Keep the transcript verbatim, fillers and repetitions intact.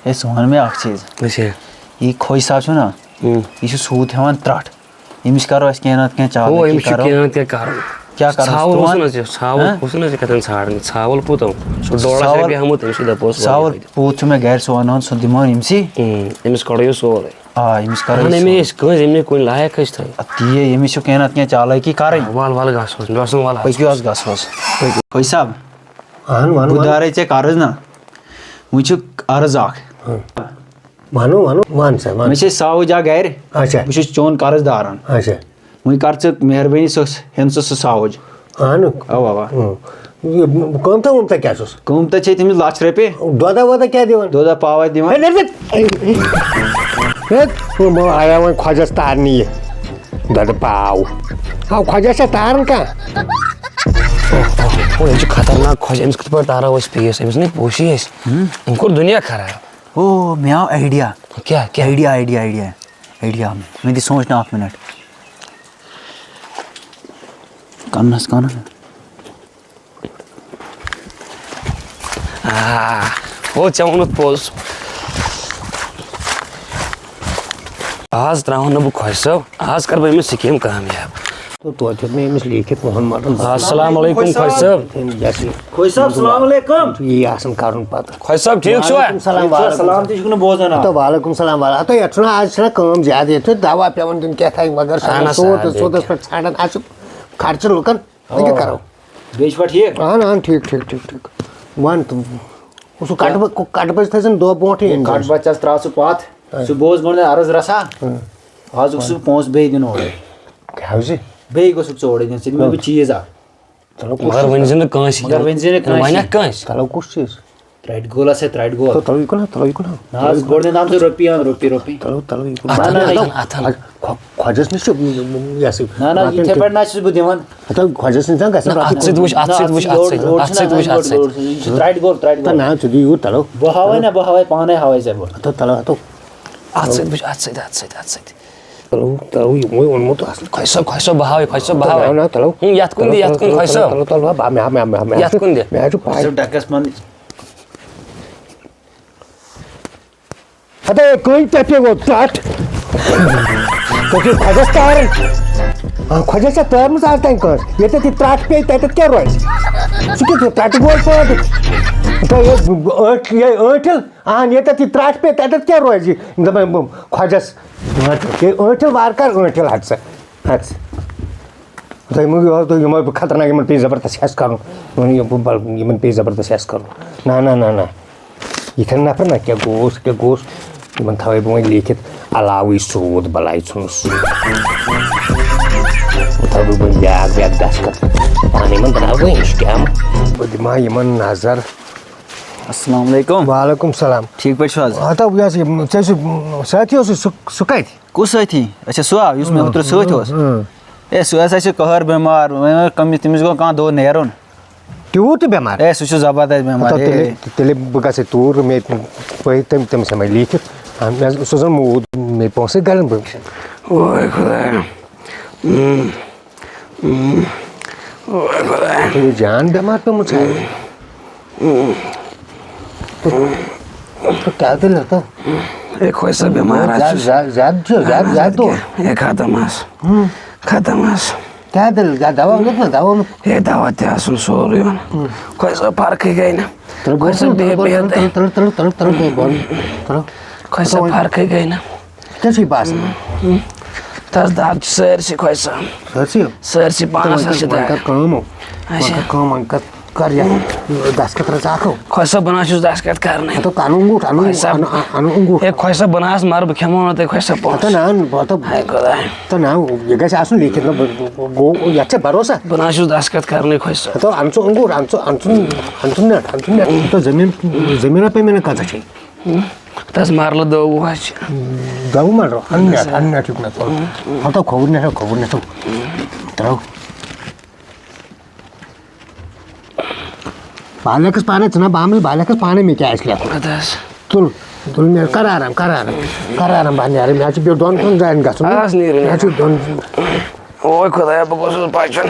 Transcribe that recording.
ہے، ژٕ وَن مےٚ اَکھ چیٖز۔ اچھا۔ یہِ خۄجہِ صٲب چھُ نا، اۭں۔ یہِ چھُ سوٗد ہٮ۪وان ترٛٹھ۔ أمِس کَرو أسۍ کینٛہہ نَتہٕ کینٛہہ چالاکی اَوٕ أمِس چھُ کَرو۔ کینٛہہ نَتہٕ کینٛہہ کَرُن۔ کیٛاہ کَرو؟ ژھاوُل اوس ژٕ وَن۔ نہٕ حظ یہِ، ژھاوُل ہہ؟ اوس نہٕ حظ یہِ کَتٮ۪ن ژھانٛڈنہِ؟ ژھاوُل کوٗت اوٚن؟ سُہ ڈۄڈ لَچھ ژھاوُل، رۄپیہِ ہٮ۪مو تٔمِس چھُ دَپوس ژھاوُل وۄنۍ۔ پوٗت چھُ مےٚ گَرِ، سُہ وَنہٕ ہون، سُہ دِمہٕ ہون أمسٕے۔ اۭں، أمِس کَڑو یہِ سورُے۔ آ، أمِس کَرو اَہَن، یہِ أمِس سورُے۔ أسۍ کٲنٛسہِ، أمۍ نہٕ کُنہِ لایق أسۍ تھٲوِتھ۔ اَدٕ تی، أمِس چھُ کینٛہہ نَتہٕ کینٛہہ چالاکی کَرٕنۍ۔ وَل، وَل، گژھوس، مےٚ باسان، وَل، پٔکِو حظ، گژھوس۔ پٔکِو۔ خۄجہِ صٲب، اَہَن، وَن، بہٕ وَن۔ دارے ژےٚ قرض نا۔ وۄنۍ چھُ عرض اکھ۔ ہاں۔ وَنو، وَنو، وَن سا، وَن۔ مےٚ چھے ساوٕج اکھ گرِ۔ اچھا۔ بہٕ چھُس چون قرض دارن۔ اچھا۔ وۄنۍ کر ژٕ مہربٲنی، سۄ ہٮ۪ن ژٕ سُہ ساوٕج۔ اَہنُک۔ اَوا، اَوا۔ اۭں۔ یہِ قۭمتھا وۭمتھا کیٛاہ چھُس؟ قۭمتھا چھے تٔمِس لَچھ رۄپیہِ۔ دۄدا وۄدا کیٛاہ دِوان؟ دۄدا پاوا دِوان۔ ہے، نیر سا۔ ہے، بہٕ آیا وۄنۍ خۄجَس تارنہِ یہِ۔ دۄدٕ پاو۔ ہاو، خۄجَس چھا تاران کانٛہہ؟ اوہ، اوہ، اوہ، یہِ چھُ خطرناک خۄجہِ، أمِس کِتھ پٲٹھۍ تارو أسۍ پیٖس؟ أمِس نَے پوشی أسۍ۔ ہُم۔ أمۍ کوٚر دُنیا خراب۔ او، مےٚ آو idea۔ کیٛاہ، کیٛاہ؟ Idea، idea، idea، idea آو مےٚ۔ مےٚ دِ سونٛچنہٕ اکھ minute۔ کَنَس، کَنَس۔ آ، او، ژےٚ ووٚنُتھ پوٚز۔ آز ترٛاوَن نہٕ بہٕ خۄجہِ صٲب، آز کَرٕ بہٕ أمِس scheme کامیاب۔ تہٕ توتہِ ہیوٚت مےٚ أمِس لیٖکھِتھ وُہَن مَرلَن۔ السلام علیکم خۄجہِ صٲب۔ یہِ آسان خۄجہِ صٲب، السلام علیکم۔ یہِ آسان کَرُن پَتہٕ۔ خۄجہِ صٲب، ٹھیٖک چھُوا؟ وعلیکم السلام، وعلیکم السلام۔ سلام تہِ چھُکھ نہٕ بوزان آز۔ ہَتو وعلیکم السلام، وعلیکم۔ ہَتو یَتھ چھُنہ آز چھِنہ کٲم زیادٕ، ییٚتہِ چھُ دَوا پٮ۪وان دیُن کیٛاہ تام، مگر سُہ اَہَن حظ، سوٗد آ، تہٕ بیٚیہِ سوٗدَس کیٛاہ؟ پٮ۪ٹھ ژھانٛڈان، اَتھ چھُ خرچہٕ لُکَن، وۄنۍ کیٛاہ آ۔ کَرو؟ بیٚیہِ چھُوا ٹھیٖک؟ اَہَن، اَہَن، ٹھیٖک، ٹھیٖک، ٹھیٖک، ٹھیٖک۔ وَن تہٕ، ہُہ سُہ کَٹہٕ بَ-، کَٹہٕ بَچہٕ تھٲیزٮ۪ن دۄہ برونٛٹھٕے أنۍ زٮ۪ن۔ کَٹہٕ بَچَس ترٛاو ژٕ پَتھ، آ۔ سُہ بوز گۄڈٕ عرض رَژھا، آ۔ آز اوس سُہ پونٛسہٕ بیٚیہِ دیُن اورَے۔ کیٛاہ حظ یہِ؟ بیٚیہِ گوٚژھُکھ ژٕ اورَے دیُن، ژٕ دِ مےٚ بہٕ چیٖز اَکھ۔ چلو، کُس مگر چیٖز؟ ؤنۍ زِ نہٕ کٲنٛسہِ۔ مگر ؤنۍ زِ نہٕ کٲنٛسہِ۔ وَنکھ کٲنٛسہِ۔ چلو، کُس چیٖز؟ ترٛٹہِ گول ہسا، ترٛٹہِ گول۔ تو تلو یہِ کُن ہا، تلو یہِ کُن ہا۔ نہ حظ، گۄڈٕ نِنہٕ ہم ژٕ رۄپیہِ ہن، رۄپیہِ، رۄپیہِ۔ تلو، تلو یہِ کُن۔ اَتھن، نہ، نہ، نہ، اَتھن، یہِ اَتھن۔ خۄ-، خۄجس نِش چھُ، یہِ، یہِ، یہِ ہسا یہِ۔ نہ، نہ، رۄپیہِ یِتھَے تہِ۔ پٲٹھۍ نہ چھُس بہٕ دِوان۔ ہتو خۄجس نِش چھُنہ گژھان نہ، رۄپیہِ اَتھ سۭتۍ کُن۔ وٕچھ، اَتھ نہ، سۭتۍ اَتھ وٕچھ، چھُ اَتھ یورٕ، سۭتۍ، یورٕ اَتھ چھُنہ سۭتۍ وٕچھ، گژھان، اَتھ یورٕ سۭتۍ۔ چھُنہ۔ یہِ چھُ ترٛٹہِ گول، ترٛٹہِ تو گول۔ نہ، ژٕ دِ یوٗر، تلو۔ بہٕ ہاوَے نہ، بہٕ ہاوَے پانَے ہاوَے ژےٚ بہٕ۔ ہتو، تلو، ہتو۔ اَتھ سۭتۍ وٕچھ، اَتھ سۭتۍ، اَتھ سۭتۍ، اَتھ سۭتۍ۔ تلو، تلو، یہِ وۄنۍ ووٚنمُت اَصٕل۔ خۄجہِ صٲب، خۄجہِ صٲب، بہٕ ہاوَے، خۄجہِ صٲب، بہٕ تلو، ہاوَے۔ نہ، تلو۔ ہُم، یَتھ کُن دِ، تلو، یَتھ کُن، تلو، خۄجہِ صٲب۔ تلو، تلو، تلو، بہٕ، مےٚ، مےٚ، مےٚ، مےٚ۔ یَتھ کُن دِ۔ خۄجہِ صٲب ڈَکَس منٛز۔ ہتا، ہے، کٔنۍ تہِ پیٚیہِ وۄنۍ ترٛٹھ۔ تۄہہِ چھُو خۄجَس تاران؟ آ، خۄجَس چھےٚ تٲرمٕژ آز تام کٲنٛسہِ؟ ییٚتٮ۪تھ یہِ ترٛٹھ پیٚیہِ، تَتٮ۪تھ کیٛاہ روزِ؟ سُہ کیٛاہ چھُ ترٛٹہِ گول پٲدٕ؟ تۄہہِ یہِ أنٛٹھ-، یہِ أنٛٹھِل، اہن، ییٚتٮ۪تھ یہِ ترٛٹھ پیٚیہِ، تَتٮ۪تھ کیٛاہ روزِ؟ دَپان بہٕ خۄجَس، یہِ أنٛٹھِل وارٕ کارٕ أنٛٹھِل ہَٹ سا، ہَٹ سا۔ تۄہہِ مہٕ یِہوٚے، تُہۍ یِمَے بہٕ خطرناک، یِمَن پیٚیہِ زبردست ہٮ۪س کَرُن۔ یِمَن یہِ بہٕ بَل-، یِمَن پیٚیہِ زبردست ہٮ۪س کَرُن۔ نہ، نہ، نہ، نہ۔ یِتھٮ۪ن نفرَن نہ کیٛاہ گوٚوُس، کیٛاہ گوٚوُس، یِمَن تھاوَے بہٕ وۄنۍ لیکھِتھ علاوٕے سوٗد بَلاے ژھُنُس۔ وۄنۍ تھاوٕ بہٕ وۄنۍ بیٛاکھ، بیٛاکھ دستخط۔ پانہٕ یِمَن بَناوٕ بہٕ اِنسٹام۔ بہٕ دِمہٕ ہا یِمَن نظر۔ السلام علیکم۔ وعلیکم السلام۔ ٹھیٖک پٲٹھۍ چھِو حظ؟ ہتا یہِ حظ یہِ، ژےٚ سُہ سٲتھی اوسُے، سُہ، سُہ کَتہِ؟ کُس سٲتھی؟ اچھا، سُہ ہا، یُس مےٚ اوترٕ سۭتۍ اوس۔ اۭں۔ اے، سُہ ہسا چھُ قہر بٮ۪مار، وۄنۍ کٔمِس، تٔمِس گوٚو کانٛہہ دود نیرُن۔ تیوٗت تہِ بٮ۪مار؟ اے، سُہ چھُ زبردست بٮ۪مار، ہتا تیٚلہِ، اے۔ تیٚلہِ بہٕ گژھٕ توٗر، مےٚ پٔے تٔمۍ، تٔمِس ہٮ۪مَے لیٖکھِتھ۔ اَہَن، مےٚ حظ، سُہ زَن موٗد، مےٚ پونٛسَے گَرَن بہٕ۔ اوے خۄدایا۔ اۭں۔ اۭں۔ اوے خۄدایا۔ تُہۍ جان بٮ۪مار پیوٚمُت چھا؟ اۭں۔ تہٕ کیٛاہ دٔلیٖل تہٕ؟ ہے، خۄش صٲب، بٮ۪مار حظ زیادٕ، چھُس۔ زیادٕ، زیادٕ چھُ، زیادٕ، اہن حظ، زیادٕ اَدٕ دود۔ کیٛاہ؟ ہے، ختم حظ۔ ہُم۔ ختم حظ۔ کیٛاہ دٔلیٖل؟ کیٛاہ دوا اوٚنُتھ نا؟ دوا اوٚنُتھ؟ ہے، دوا تہِ آسُن سورُے اوٚن۔ ہُم۔ خۄش صٲب، فرقٕے گٔے نہٕ۔ تُل، خۄش صٲب، بِہِو، بِہِو تُل، تُہۍ۔ تُل، تُل، تُل، تُل، تُل، بۄن۔ تُل۔ خۄش صٲب، تُل۔ فرقٕے گٔے نہٕ۔ کیٛاہ چھُے باسان؟ ہُم۔ تَس دگ چھِ سٲرسٕے، خۄش صٲب۔ سٲرسٕے؟ سٲرسٕے پانَس وۄنۍ حظ چھِ کر، وۄنۍ دگ۔ کر کٲم۔ وۄنۍ اچھا۔ کر کٲم، وۄنۍ کر۔ کر یتھ دستخط رژ اکھ۔ خۄش صٲب، بہٕ نہ حظ چھُس دستخط کرنٕے۔ ہتو، انُن انگوٗٹھ، انُن، خۄش صٲب۔ انُن، انُن انگوٗٹھ۔ ہے، خۄش صٲب، بہٕ نہ حظ مرٕ، بہٕ کھٮ۪مو نہٕ تۄہہِ، خۄش صٲب، ہتو، پونٛسہٕ۔ نہ، ہتو۔ ہے خۄداے۔ ہتو، نہ، یہِ گژھِ آسُن لیکھِتھ، نہ، بہٕ، بہٕ، بہٕ، گوٚو، یتھ چھا بھروسہ؟ بہٕ نہ حظ چھُس دستخط کرنٕے، خۄش صٲب۔ ہتو، انُن ژٕ انگوٗٹھ، انُن ژٕ، انُن ژٕ، انُن ژٕ نٮ۪ٹ، انُن ژٕ نٮ۪ٹ۔ ہتو، زٔمیٖن، زٔمیٖنہ پیمینہ کۭژاہ چھے؟ تس مرلہٕ دہ وُہ حظ چھِ۔ دہ وُہ مرلہٕ؟ انُن نٮ۪ٹ، انُن نٮ۪ٹ چھُکھ نہ ژٕ۔ ہتو، کھووُر نٮ۪ٹ، کھووُر نٮ۪ٹ۔ ترٛاو۔ بہٕ لیکھس پانے، ژٕ نہ بامبرِ، بہٕ لیکھس پانے، مےٚ کیٛاہ آسہِ لیکھُن۔ اَدٕ حظ۔ تُل، تُل، نیرٕ، کر آرام، کر آرام، کر آرام، بہٕ نیرٕ، مےٚ حظ چھُ بیٚیہِ دۄن ترٛٮ۪ن جاین گژھُن۔ آز نیرِو مےٚ حظ چھُ نیٚبر۔ دۄن۔ اوے خۄدایا، بہٕ گوٚژھُس بچُن۔